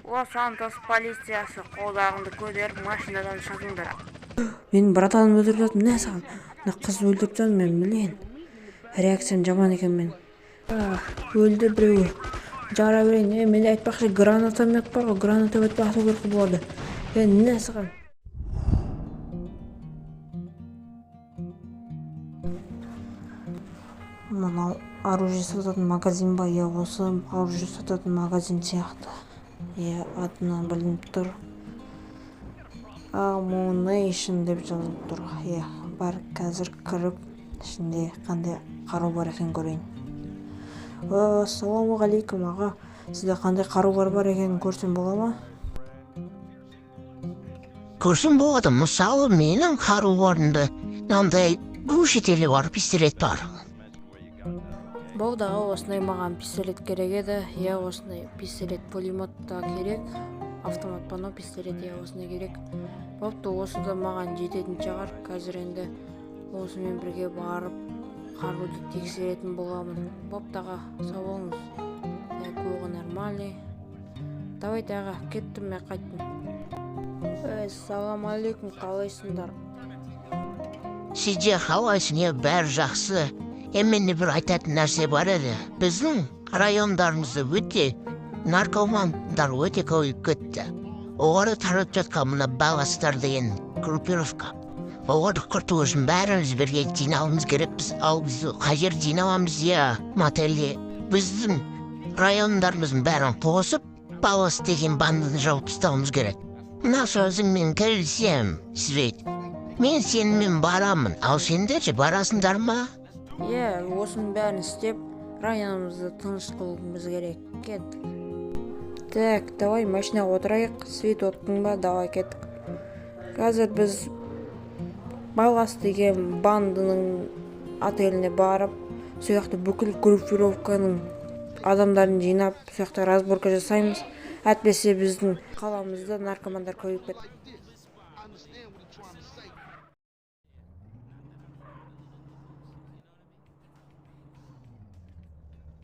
Лос-Сантос полициясы, қолдарыңды көтеріп, машинадан шығыңдар. Менің братанымды өлтіріп жатыр, мә саған. Мына қызды өлтіріп тастадым мен, блин. Реакциям жаман екен мен. Өлді біреуі. Жара берейін. Е, менде айтпақшы гранатомет бар ғой, гранатометпен ату керек қой бұларды. Е, мә саған. Мынау оружие сататын магазин ба? Иә, осы оружие сататын магазин сияқты. Иә, атынан білініп тұр. Ammunition деп жазылып тұр. Иә, бар, қазір кіріп, ішінде қандай қару бар екенін көрейін. Ассалаумағалейкум, аға. Сізде қандай қарулар бар екенін көрсем бола ма? Көрсем болады. Мысалы, менің қаруларымда мынандай глушители бар, пистолет бар. Болды, аға, осындай маған пистолет керек еді. Иә, осындай пистолет, пулемет та керек. Автомат па, пистолет, иә, осындай керек. Бопты, осы да маған жететін шығар. Қазір енді осымен бірге барып қаруды тексеретін боламын. Бопты, аға, сау болыңыз. Так, оғы нормальный. Давайте, аға, кеттім мен, қайттым. Ассалам алейкум, қалайсыңдар? Сізде қалайсың, е, бәрі жақсы. Е, менде бір айтатын нәрсе бар еді. Біздің райондарымызда өте наркомандар өте көбейіп кетті. Оларды таратып жатқан мына Баластар деген группировка. Оларды құрту үшін бәріміз бірге жиналуымыз керекпіз. Ал біз қай жерде жиналамыз, иә, мотельде. Біздің райондарымыздың бәрін қосып, Балас деген банданы жауып тастауымыз керек. Мына сөзіңмен келісемін, Свет. Мен сенімен барамын, ал сендер ше, барасыңдар ма? Иә, осының бәрін істеп, районымызды тыныш қылуымыз керек. Кеттік. Так, давай машинаға отырайық. Свет, оттың ба? Давай, кеттік. Қазір біз Балас деген бандының отеліне барып, сол жақта бүкіл группировканың адамдарын жинап, сол жақта разборка жасаймыз. Әйтпесе біздің қаламызда наркомандар көбейіп кетті.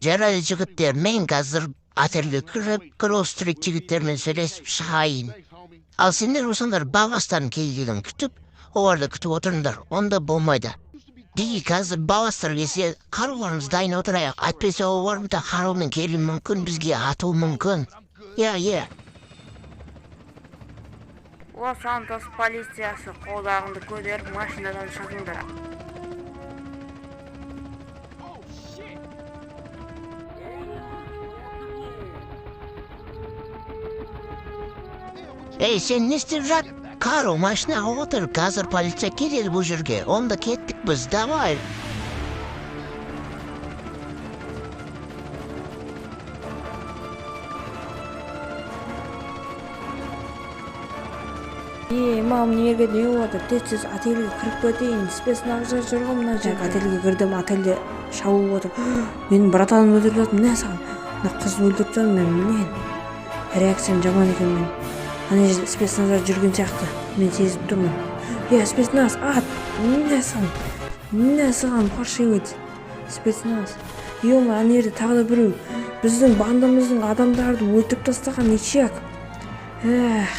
Жарайды, жігіттер, мен қазір отельге кіріп, Гроу-стрит жігіттермен сөйлесіп шығайын. Ал сендер болсаңдар, Баластардың келгенін күтіп, оларды күтіп отырыңдар. Онда болмайды. Дей, қазір Баластар келсе, қаруларымыз дайын отырайық. Әйтпесе олар да қарумен келуі мүмкін, бізге атуы мүмкін. Иә, иә. Лос-Сантос полициясы, қолдарыңды көтеріп, машинадан шығыңдар. Ей, сен не істеп жат? Кару, машинаға отыр, қазір полиция келеді бұл жерге. Онда кеттік біз, давай. Е, мам, мына жерге не болып жатыр? Тез, тез отельге кіріп кетейін. Спецназ жүр ғой мына жерде. Отельге кірдім, отельде шабуыл болып жатыр. Менің братанымды өлтіріп жатыр, мә саған. Мына қызды өлтіріп тастадым мен, блин. Реакциям жаман екен мен. Ана жерде спецназдар жүрген сияқты. Мен сезіп тұрмын. Е, спецназ, ат! Мә саған. Мә саған, паршивец. Спецназ. Ё-моё, ана жерде тағы да біреу. Біздің бандамыздың адамдарды өлтіріп тастаған ишак. Эх.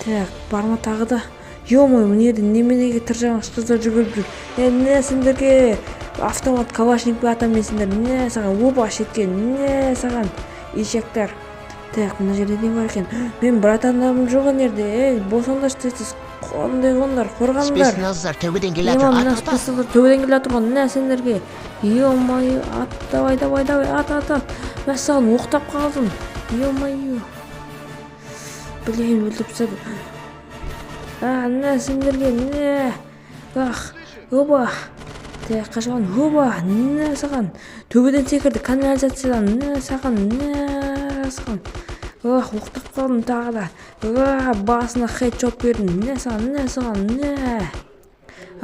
Так, бар ма тағы да? Ё-моё, мына жерде неменеге тыржалаңаш қыздар жүгіріп жүр? Е, не сендерге автомат калашникпен атамын мен сендер. Не саған, опа, шетке, не саған, ишактар. Так, мына жерде не бар екен? Мен братандарым жоқ ана жерде. Ей, босаңдаршы тез, тез. Қандай қондар, қорғандар. Спецназдар төбеден келе жатыр. Ема, мына Ат, ат, ат. спецназдар төбеден келе жатыр ғой. Мә сендерге. Ё-моё, ат, давай, давай, давай, ат, ат, ат. Мә саған, оқтап қалдым. Ё-моё. Блин, өлтіріп тастады. А, мә сендерге, мә. Ах, оба. Так, қашқан, оба, мә саған. Төбеден секірді, канализациядан, мә саған, мә саған. Ах, оқтап қалдым тағы да. А, басына хедшот бердім. Мә саған, мә саған, мә.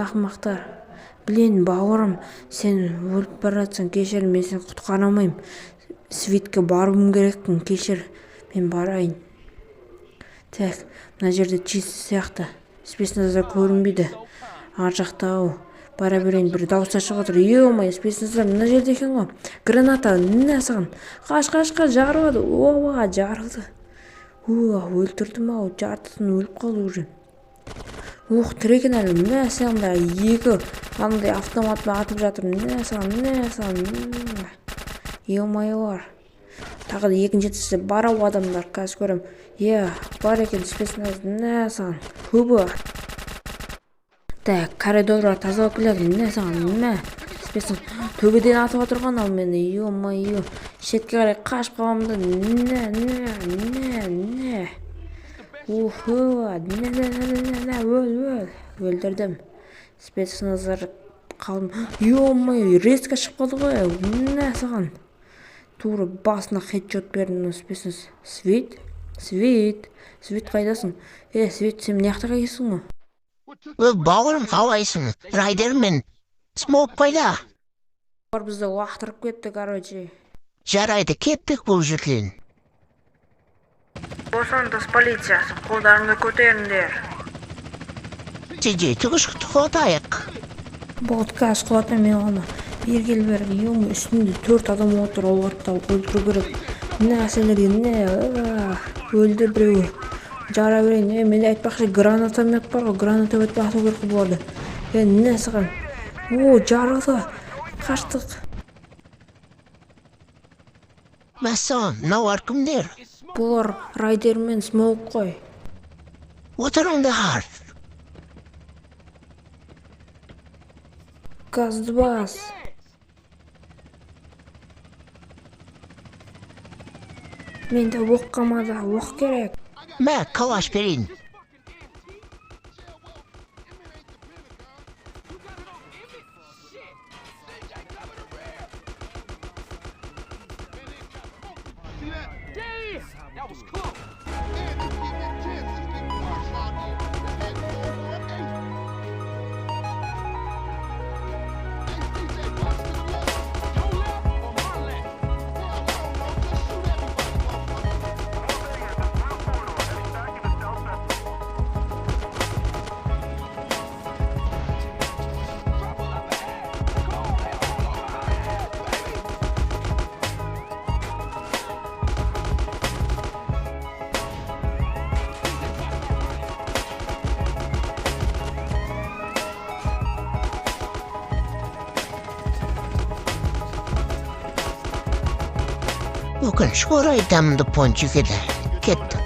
Ақымақтар. Блин, бауырым, сен өліп бара жатсаң, кешір, мен сені құтқара алмаймын. Светке баруым керекпін, кешір, мен барайын. Так, мына жерде чисто сияқты. Спецназдар көрінбейді. Ар жақта ау. Бара берейін, бір дауыстар шығып жатыр. Ё-моё, спецназдар мына жерде екен ғой. Граната, мә саған. Қаш, қаш, қаш, жарылады. Оба, жарылды. Өлтірдім ау, жартысын өліп қалды уже. Ух, тірі екен әлі. Мә саған да, екі андай автоматпен атып жатыр. Мә саған, мә саған. Е-мое. Тағы да екінші этажда бар ау адамдар, қазір көрем. Иә, бар екен, спецназ. Мә саған. Көбі. Так, коридорға тазалап келеді. Мә саған, мә. Спецназ төбеден атып отырған ау мені. Е-мое. Шетке қарай қашып қаламын да. Нә, нә, нә, нә. Уху, нә, нә, нә, нә, нә, өл, өл. Өлтірдім. Спецназдар қалдым. Е-мое, резко шығып қалды ғой. Мә саған. Тура басына хедшот бердім спецназ. Свит, Свит, Свит қайдасың? Свит, сен мына жақта қайсың ғой? Бауырым, қалайсың? Райдер мен Смок қайда? Олар бізді лақтырып кетті, короче. Жарайды, кеттік бұл жерден. Лос-Сантос полициясы, қолдарыңды көтеріңдер. Сиджей, түгішті құлатайық. Болды, қазір құлатамын мен оны. Бері кел, бері. Е-мое, үстінде 4 адам отыр, оларды да өлтіру керек. Мә сендерге, мә, өлді біреуі. Жара берейін. Менде айтпақшы гранатомет бар ғой, гранатометпен ату керек қой бұларды. Мә саған. О, жарылды. Қаштық. Мәссаған, мыналар кімдер? Бұлар Райдер мен Смоук қой. Отырыңдар. Газды бас. Менде оқ қалмады, оқ керек. Мә, калаш берейін. Өкінішке орай дәмді пончик еді. Кеттік.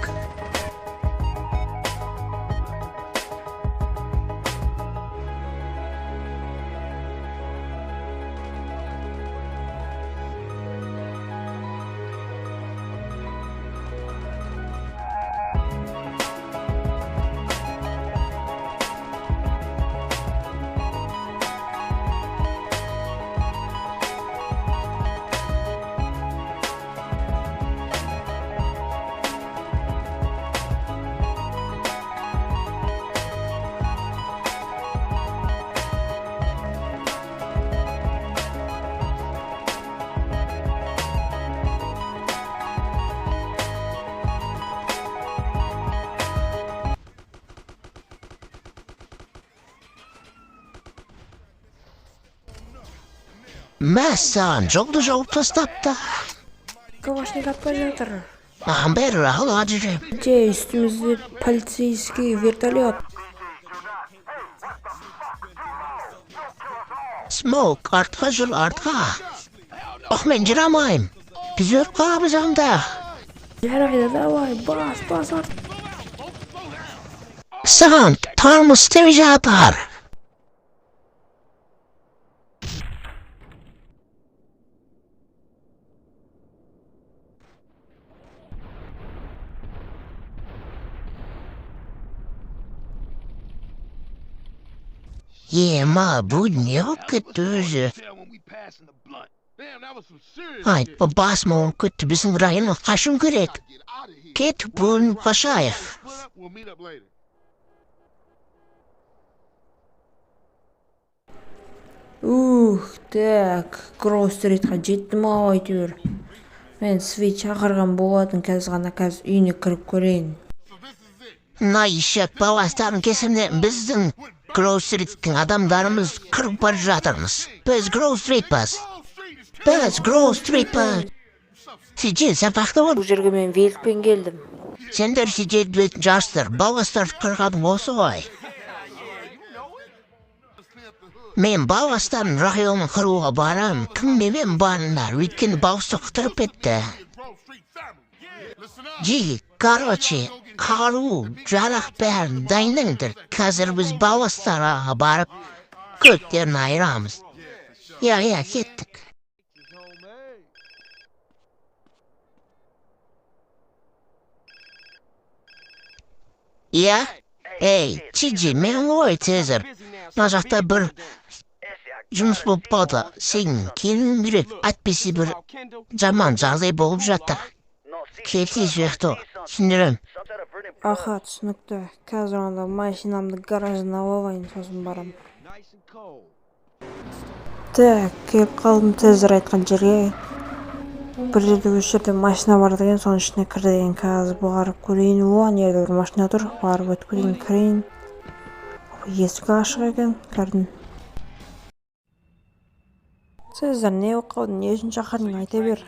Мәссаған, жолды жауып тастапты. Калашник атпай жатыр. Маған бәрі алады. Де, үстімізде полицейский вертолет. Смок, артқа жүр, артқа. Ох, мен жүре алмаймын. Біз өліп қаламыз анда. Жарайды, давай, бас, бас арт. Саған тормоз істеп жатыр. Ема, бұл не болып кетті өзі? Ай, басым ауырып кетті, біздің районға қашуым керек. Кет, бөлініп қашайық. Ух, так, Гроу-стритқа жеттім ау әйтеуір. Мен Свит шақырған болатын, қазір ғана қазір үйіне кіріп көрейін. Мына ешек баластардың кесірінен біздің Гроу-стриттің адамдарымыз кіріп бара жатырмыз. Біз Гроу-стритпіз. Біз Гроу-стритпіз. Сиджей, сен бақытты бол. Бұл жерге мен великпен келдім. Сендер жедел білетін жастар, баластарды қырғаның осы ғой. Мен баластардың районын қыруға барам, кіммен барыңдар, өйткені баласты құтырып кетті. Жи, короче, қару, жарақ бәрін дайындаңдар. Қазір біз баластарға барып, көттерін айырамыз. Иә, иә, кеттік. Иә? Ей, Чиджи, мен ғой Цезарь. Мына жақта бір жұмыс болып қалды. Сен келуің керек, әйтпесе бір жаман жағдай болып жатыр. Кел тез жақта, түсіндірем. Аха, түсінікті. Қазір онда машинамды гаражына алып алайын, сосын барам. Так, келіп қалдым Цезарь айтқан жерге. Бір жерде, осы жерде машина бар деген, соның ішіне кір деген. Қазір барып көрейін. О, ана жерде бір машина тұр. Барып өтіп көрейін, кірейін. Есік ашық екен, кірдім. Цезарь, не болып қалды, не үшін шақырдың, айта бер.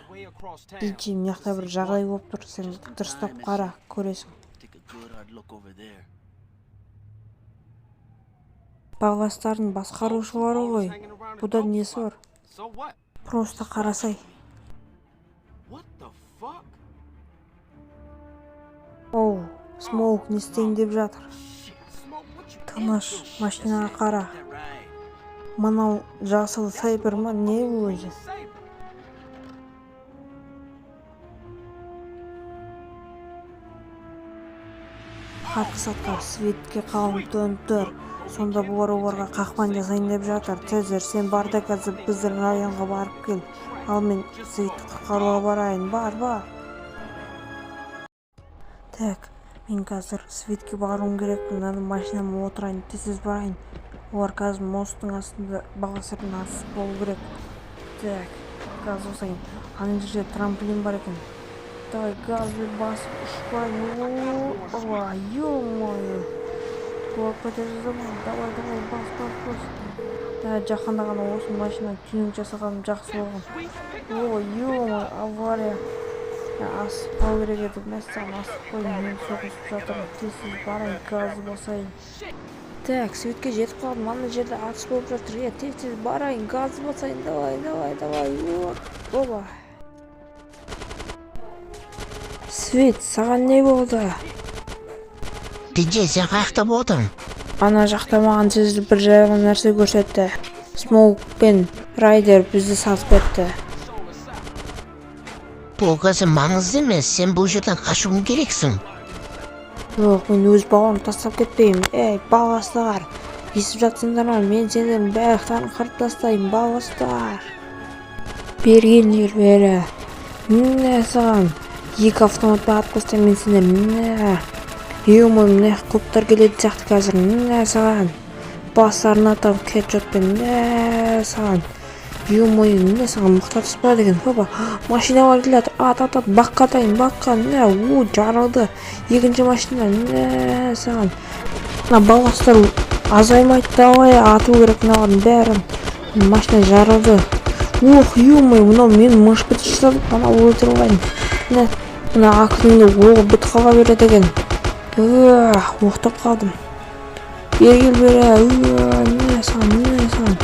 Диджей, мына жақта бір жағдай болып тұр, сен дұрыстап қара, көресің. Баластардың басқарушылары ғой, бұдан несі бар? Просто қарасай. Оу, Смоук не істейін деп жатыр? Тыныш, машинаға қара. Мынау жасыл Сайбер ма, не бұл өзі? Қатты светке қауым төніп тұр. Сонда бұлар оларға қақпан жасайын деп жатыр. Цезарь, сен бар да қазір біздің районға барып кел. Ал мен Светті құтқаруға барайын. Бар, бар. Так, мен қазір Светке баруым керек. Мынаны машинама отырайын, тез барайын. Олар қазір мосттың астында баласырдың атысы болу керек. Так, газ басайын. Ана жерде трамплин бар екен. Давай, газды басып ұшпайын. Опа, ё-моё. Құлап кете жаздадым. Давай, давай, бас, бас, бас. Да, жақында ғана осы машина тюнинг жасағаным жақсы болған. О, ё-моё, авария. Асып қалу керек еді. Мәссаған, асып қойдым. Мен соғысып жатырмын. Тез-тез барайын, газ басайын. Так, Светке жетіп қалдым. Ана жерде атыс болып жатыр. Е, тез-тез барайын, газ басайын. Давай, давай, давай. Опа. Свет, саған не болды? Диджей, сен қаяқта болдың? Ана жақта маған Цезарь бір жаман нәрсе көрсетті. Смоук пен Райдер бізді сатып кетті. Бұл қазір маңызды емес, сен бұл жерден қашуың керексің. Жоқ, мен өз бауырымды тастап кетпеймін. Ей, баластар, естіп жатсыңдар ма? Мен сендердің барлықтарын қырып тастаймын, баластар. Бергендер бері. Міне саған. Екі автоматпен атып тастаймын мен сендер. Міне. Ё-моё, мына көптер келетін сияқты қазір. Міне саған. Бастарына атамын хедшотпен. Міне саған. Ё-моё, міне саған мықты атыс деген. Опа, машиналар келеді. Ат, ат, ат, баққа атайын, баққа. Міне, у, жарылды. Екінші машина, міне саған. Мына баластар азаймайды, давай ату керек мыналардың бәрін. Машина жарылды. Ох, ё-моё, мынау мені мышпыт жасады, ана өлтіріп алайын. Міне, мына акының оғы бітіп қала береді екен. Оқтап қалдым. Бері кел, бері. Міне саған, міне саған.